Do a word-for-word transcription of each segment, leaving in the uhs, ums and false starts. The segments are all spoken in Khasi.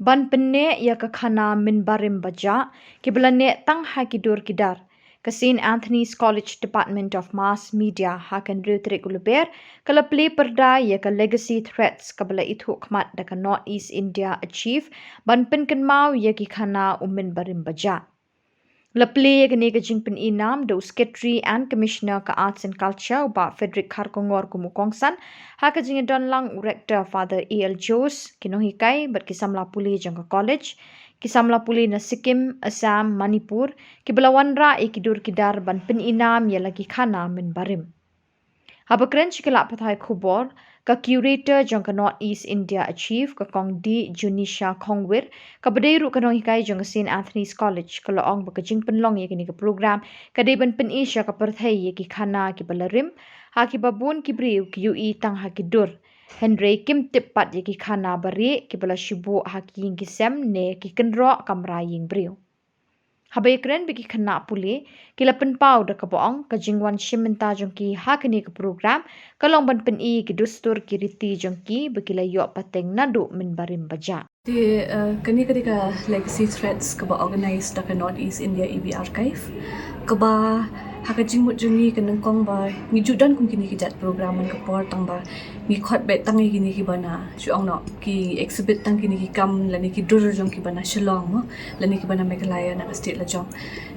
Ban pynneh ïa ka khana mynbarim bajah kiba la neh tang ha ki dur ki dar, ka Saint Anthony's College Department of Mass Media ha ka hynriew tarik u Lber ka la plie pyrda ïa ka Legacy Threads kaba la ithuh khmat da ka North East India Archive ban pynkynmaw ïa ki khana u mynbarim bajah. La plie ïa kane ka jingpyni nam da u Secretary and Commissioner ka Arts and Culture, u Bah Frederick Kharkongor kum u kongsan, ha ka jingdon lang u Rector Father A L Jose, ki nonghikai bad ki samla pule jong ka college, ki samla pule na Sikkim, Assam, Manipur, kiba la wanrah ïa ki dur ki dar ban pyni nam ïa la ki khana mynbarim. Haba kren sha ki lad pathai khubor, ka Curator jong ka North East India Archive, ka Kong D Junisha Khongwir, kaba dei ruh ka nonghikai jong ka Saint Anthony's College, ka la ong ba ka jingpynlong ïa kane ka program ka dei ban pyni sha ka pyrthei ïa ki khana kiba la rim, ha kiba bun ki briew ki ïohi tang ha ki dur, hynrei kim tip pat ïa ki khana barieh kiba la shu buh ha ki ïing ki sem ne ki kynroh kamra ïing briew. Haba ïakren bad ki khynnah pule, ki la pynpaw da kaba ong ka jingwan shim bynta jong ki ha kane ka program ka long ban pyni ïa ki dustur ki riti jong ki ba ki la ïoh pateng naduh mynbarim bajah. Te, eh, kane ka dei ka Legacy Threads kaba organise da ka North East India A B Archive. Kaba ha ka jingmut jong ngi ka nyngkong ba ngi ju don kum kine ki jait program man ka por tang ba ngi khot beit tang ïa kine kiba na shu ong noh ki exhibit tang kine ki kam lane ki dur jong kiba na Shillong mo lane kiba na Meghalaya na ka state la jong.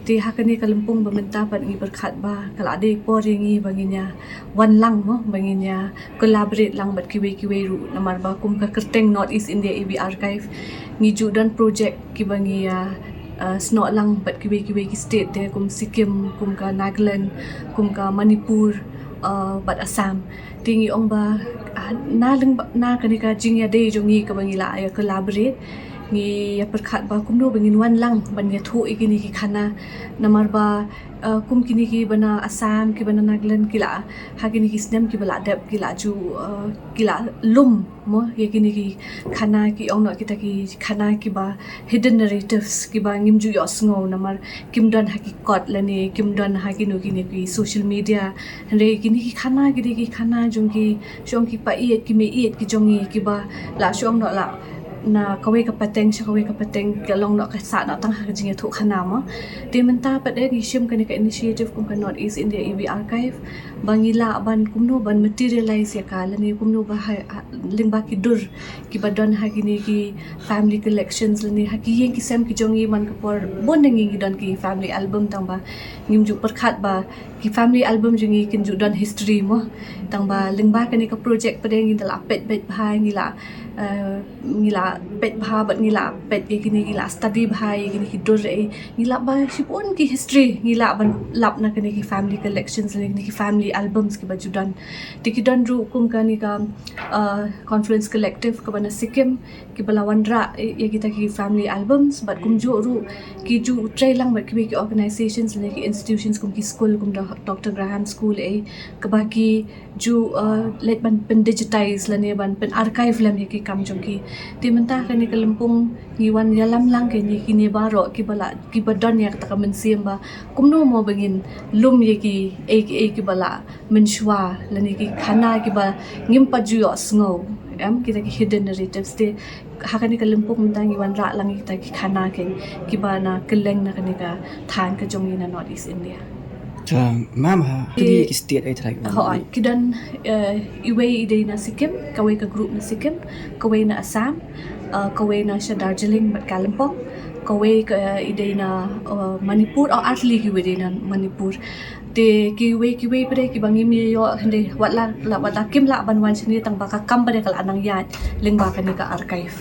Te ha kane ka lympung ba mynta pat ngi pyrkhat ba ka la dei por ïa ngi ba ngin ïa wan lang mo ba ngin ïa collaborate lang bad kiwei kiwei ruh namar ba kum ka kyrteng North East India A B Archive ngi ju don project kiba ngi ïa, uh, snoh lang bad kiwei kiwei ki state te kum Sikkim, kum ka Nagaland, kum ka Manipur, uh, bad Assam. Te ngi ong ba, ah, na lyngba na kane ka jingïadei jong ngi kaba ngi la ïa collaborate ngi ïa pyrkhat ba kumno ba ngin wan lang ban ïathuh ïa kine ki khana namar ba, ah, kum kine kiba na Assam kiba na Nagaland ki la ha kine ki snem kiba la dep ki la ju, ah, ki la lum mo ïa kine ki khana ki ong noh kita ki khana kiba hidden narratives kiba ngim ju ïohsngew namar kim don ha ki kot lane kim don ha kino kino ki social media. Hynrei kine ki khana ki dei ki khana jong ki shong ki paid ki meiid ki jong ngi kiba la shong noh la na kawei ka pateng sha kawei ka pateng ka long noh ka sah noh tang ha ka jingïathuh khana mo. Te mynta pat eh ngi shim kane ka initiative kum ka North East India A B Archive ba ngi lah ban kumno ban materialize ïa ka lane kumno ba ha, ha lyngba ki dur kiba don ha kine ki family collections lane ha ki ïing ki sem ki jong ngi man ka por bun na ngi ngi don ki family album tang ba ngim ju pyrkhat ba ki family album jong ngi kin ju don history mo tang ba lyngba kane ka project pat eh ngi la peit beit bha ngi la, eh, ngi la peit bha bad ngi la peit ïa kine ngi la study bha ïa kine ki dur eh ngi la ba shibun ki history ngi la ban lap na kine ki family collections lane kine ki family albums kiba ju don. Te ki don ruh kum kane ka, uh, Confluence Collective kaba na Sikkim kiba la wanrah ïa kita ki family albums bad kumjuh ruh ki ju trei lang bad kiwei ki organisations lane ki institutions kum ki school kum Doctor Graham School eh kaba ki ju, uh, leit ban pyn digitize lane ban pyn archive lem ïa ki kam jong ki. Te mynta kane ka lympung ngi wan ïalam lang kine kine baroh kiba la kiba don ïa kata ka mynsiem ba kumno mo ba ngin lum ïa ki ei ki ei kiba la mynshuwa lane ki khana kiba ngim pat ju ïohsngew em kita ki hidden narratives te ha kane ka lympung mynta ngi wanrah lang kita ki khana kiba na kylleng na kane ka thaiñ ka jong ngi na North East India. Te mam ha ki state ai trai. Ki don, eh, iwei i dei na Sikkim, kawei ka group na Sikkim, kawei na Assam, eh, kawei na sha Darjeeling bad Kalimpong, kawei ka i dei na, eh, Manipur, oh, ar tylli kiwei dei na Manipur. Te kiwei kiwei pat kiba ngim ïoh hynrei wat la, la wat la kim lah ban wan shane tang ba ka kam pat ka la nang ïaid lyngba kane ka archive.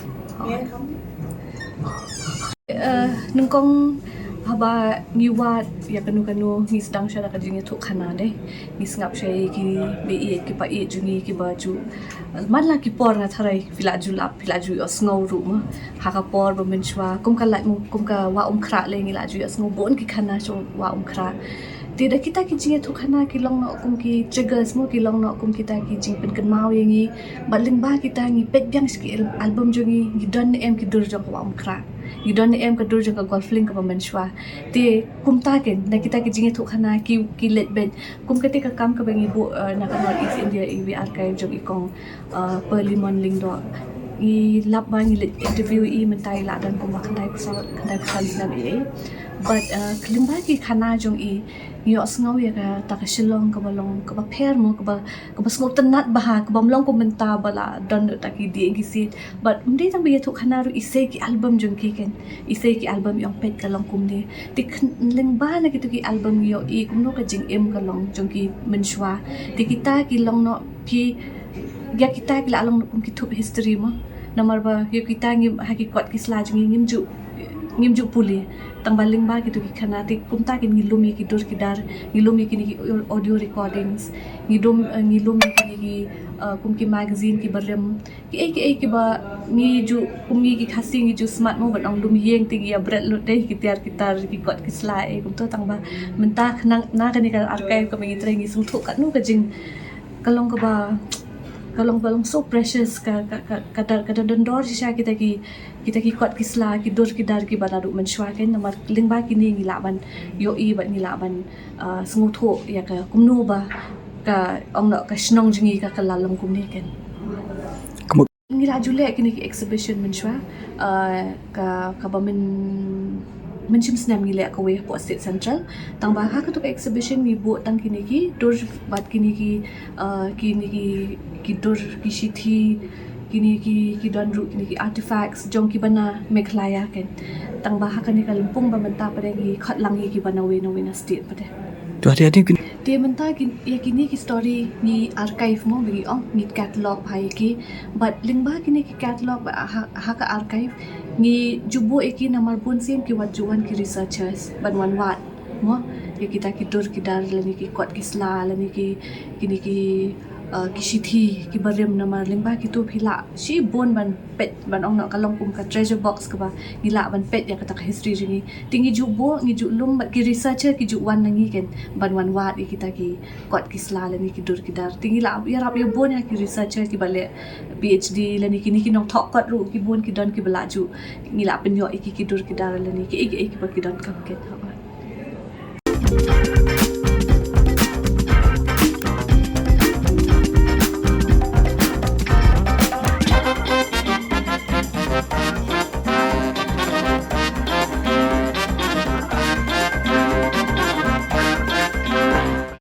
Eh, nyngkong haba ngi wad ïa kano kano ngi sdang sha da ka jingïathuh khana de ngi sngap sha ïa ki meiid ki paid jong ngi kiba ju man la ki por nga tharai phi la ju lap phi la ju ïohsngew ruh mo ha ka por ba mynshuwa kum ka lait mo kum ka Wah Umkhrah lei ngi la ju ïohsngew bun ki khana sha Wah Umkhrah. Te da kita ki jingïathuh khana ki long noh kum ki triggers mo ki long noh kum kita ki jingpynkynmaw ïa ngi. Bad lyngba kita ngi peit biang sha ki al- album jong ngi ngi don ne em ki dur jong ka Wah Umkhrah. Ngi don ne em ka dur jong ka Golf Link kaba mynshuwa. Te kumta ken na kita ki jingïathuh khana ki ki leit beit kum kata ka kam kaba ngi buh, eh, na ka North East India A B Archive jong i kong, eh, Pearly Mon Lyngdoh. I lap ba ngi leit interview i mynta i la don kumba khyndai phew saw, khyndai phew saw snem i. But uh, lyngba ki khana jong i, ngi ïohsngew ïa kata ka Shillong kaba long kaba pher mo, kaba kaba sngewtynnat bha, kaba ym long kum mynta ba la don da ki dieng ki siej. But ym dei tang ba ïathuh khana ruh, i sei ki album jong ki kan, i sei ki album i ong peit ka long kumne. Te lyngba na kito ki album ïoh i kumno ka jingim ka long jong ki mynshuwa. Te kita ki long noh ki, ïa kita ki la long noh kum ki thup history mo. Namar ba ïa kita ngim, ha ki kot ki sla jong ngi ngim ju, ngim ju pule. Tang ba lyngba kito ki khana te kumta kin ngi lum ïa ki dur ki dar, ngi lum ïa kine ki audio recordings, ngi dum, eh, ngi lum ïa kine ki, eh, kum ki magazine kiba rim. Ki ei ki ei kiba ngi ju, kum ngi ki Khasi ngi ju smat mo ban ong lum ïing, te ngi ïa bret lut dei ki tiar ki tar ki kot ki sla ei kumto. Tang ba mynta khnang na kane ka archive kaba ngi trei ngi sngewthuh katno ka jing, ka long kaba, ka long, ka long so precious, ka, ka, ka, ka da, ka da don dor shisha kita ki, kita ki kot ki sla, ki dur ki dar kiba naduh mynshuwa kan. Namar lyngba kine ngi lah ban ïoh i bad ngi lah ban, uh, sngewthuh ïa ka kumno ba ka, ong noh, ka shnong jong ngi ka, ka la long kumne kan. Ngi la ju leh kine ki exhibition mynshuwa, uh, ka, kaba myn, mynshem snem ngi leh kawei hapoh State Central. Tang ba ha kato ka exhibition ngi buh tang kine ki dur bad kine ki, uh, kine ki, ki dur ki shithi, kine ki, ki don ruh kine ki artifacts jong kiba na Meghalaya kan. Tang ba ha kane ka lympung ba mynta pat ngi khot lang ïa kiba na wei na wei na state pat. To hati hati kin. Te mynta kin, ïa kine ki story ngi archive mo, ba ngi ong ngi catalog bha ïa ki. Bad lyngba kine ki catalog bad ha, ha ka archive ngi ju buh ïa ki namar bun sien ki wat ju wan ki researchers ban wan wad mo ïa kita ki dur ki dar lane ki kot ki sla lane ki, kine ki, uh, ki shithi kiba rim. Namar lyngba kito phi lah shibun ban peit, ban ong noh ka long kum ka treasure box kaba ngi lah ban peit ïa kata ka history jong ngi. Te ngi ju buh, ngi ju lum bad ki researcher ki ju wan na ngi kan ban wan wad ïa kita ki kot ki sla lane ki dur ki dar. Te ngi lah ïarap ïa bun ïa ki researcher kiba leh PhD lane kine ki nongthoh kot ruh ki bun ki don kiba lah ju, ngi lah pynïoh ïa ki ki dur ki dar lane ki ei ki ei kiba ki donkam kan.